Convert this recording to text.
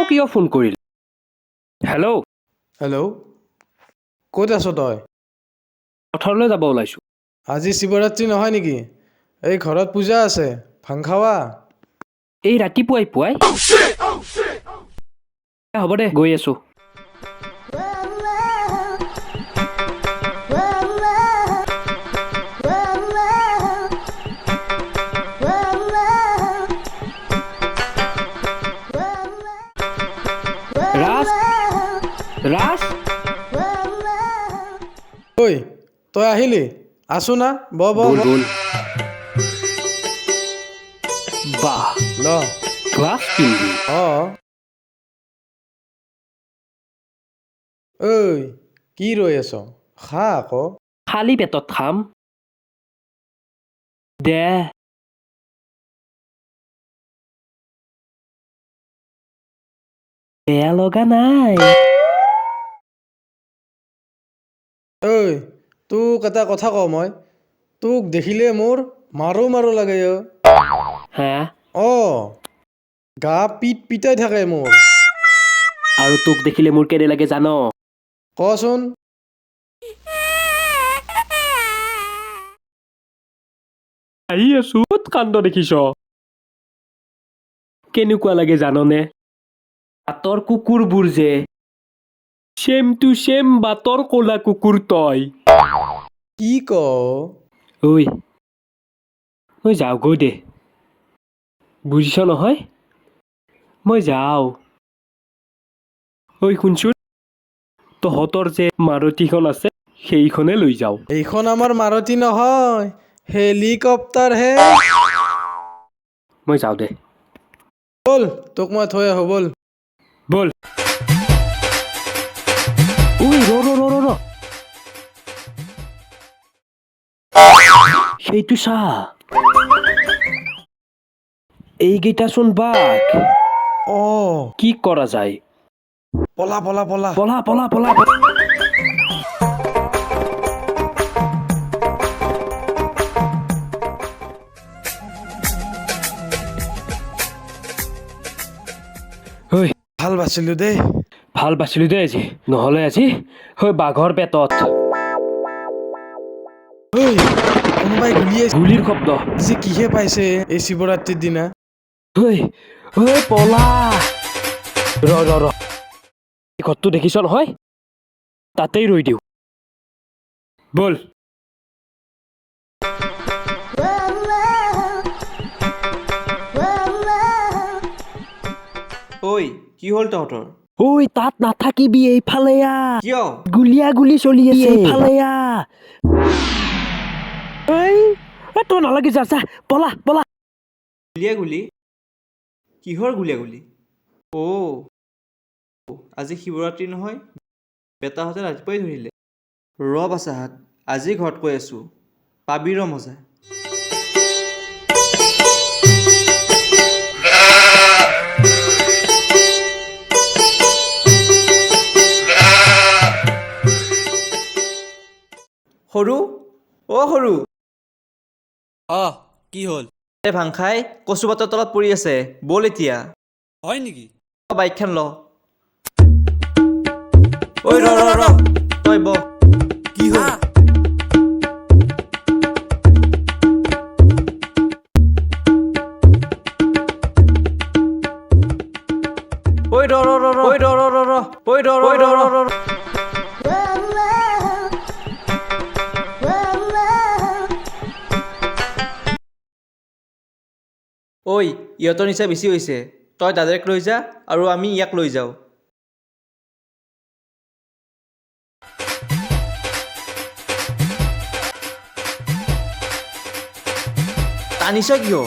কিয় ফোন কৰিল? Hello'. Hello', ক'ত আছ তই? পথাৰলৈ যাব ওলাইছোঁ। আজি শিৱৰাত্ৰি নহয় নেকি? এই ঘৰত পূজা আছে, ভাং খাৱা। এই ৰাতিপুৱাই পুৱাই? হ'ব দে, গৈ আছোঁ। ৰাজ, ৰাজ। ঐ, তই আহিলি? আছো না, ব ব। ব'ল। ব। ব'ল। বাহ! ল। গ্লাছ পিন্ধি। অঁ, ঐ, কি ৰৈ আছ? খা আকৌ। খালী পেটত খাম দে। বেয়া লগা নাই। ঐ, তোক এটা কথা কওঁ মই, তোক দেখিলে মোৰ মাৰো মাৰো লাগে অ'। হা? অঁ, গা পিট পিটাই থাকে মোৰ। আৰু তোক দেখিলে মোৰ কেনে লাগে জান? কচোন। আহি আছো। ক'ত কাণ্ড দেখিছ? কেনেকুৱা লাগে জাননে? বাটৰ কুকুৰবোৰ যে, ছেম টু ছেম বাটৰ ক'লা কুকুৰ তই। কি ক? ঐ, মই যাওঁগৈ দে, বুজিছ নহয়? মই যাওঁ। ঐ শুনচোন, তহঁতৰ যে মাৰুতিখন আছে, সেইখনে লৈ যাওঁ। এইখন আমাৰ মাৰুতি নহয়, হেলিকপ্টাৰ হে। মই যাওঁ দে। ব'ল, তোক মই থৈ আহোঁ, ব'ল। ব'ল। ঐ, ৰ ৰ ৰ ৰ ৰ, সেইটো চা, এইকেইটাচোন বাঘ। অঁ। কি কৰা যায়? পলা পলা পলা। পলা পলা পলা। ঐ। ভাল বাচিলো দেই। ভাল বাচিলো দেই আজি, নহ'লে আজি ঐ বাঘৰ পেটত। ঐ, কোনোবাই গুলিয়াইছে। গুলিৰ শব্দ। আজি কিহে পাইছে এই শিৱৰাত্ৰিৰ দিনা? ঐ ঐ, পলা। ৰ ৰ ৰ, এই ঘৰটো দেখিছ নহয়? তাতেই ৰৈ দিওঁ, ব'ল। ঐ, কি হ'ল তহঁতৰ? ঐ, তাত নাথাকিবি, এইফালে আহ। কিয়? গুলীয়া গুলি চলি আছে, এইফালে আহ। এই এই, তই নালাগে, যা যা, পলা পলা। গুলীয়া গুলী? কিহৰ গুলীয়া গুলী? অ' আজি শিৱৰাত্ৰি নহয়? বেটাহঁতে ৰাতিপুৱাই ধৰিলে। ৰ বাচাহাত, আজি ঘৰত কৈ আছোঁ, পাবি ৰ মজা। সৰু, অ' সৰু। অহ, কি হ'ল? এই ভাং খাই কচু পাতৰ তলত পৰি আছে, ব'ল এতিয়া। হয় নেকি? বাইকখন ল। ঐ, ৰ ৰ ৰ, তই বহ। কি হ'ল? ঐ, ৰ ৰ ৰ ৰ, ঐ, ৰ ৰ ৰ ৰ, ঐ, ৰ ৰ ৰ ৰ ৰ। ঐ, ইহঁতৰ নিচা বেছি হৈছে, তই দাদাক লৈ যা আৰু আমি ইয়াক লৈ যাওঁ। টানিছ কিয়?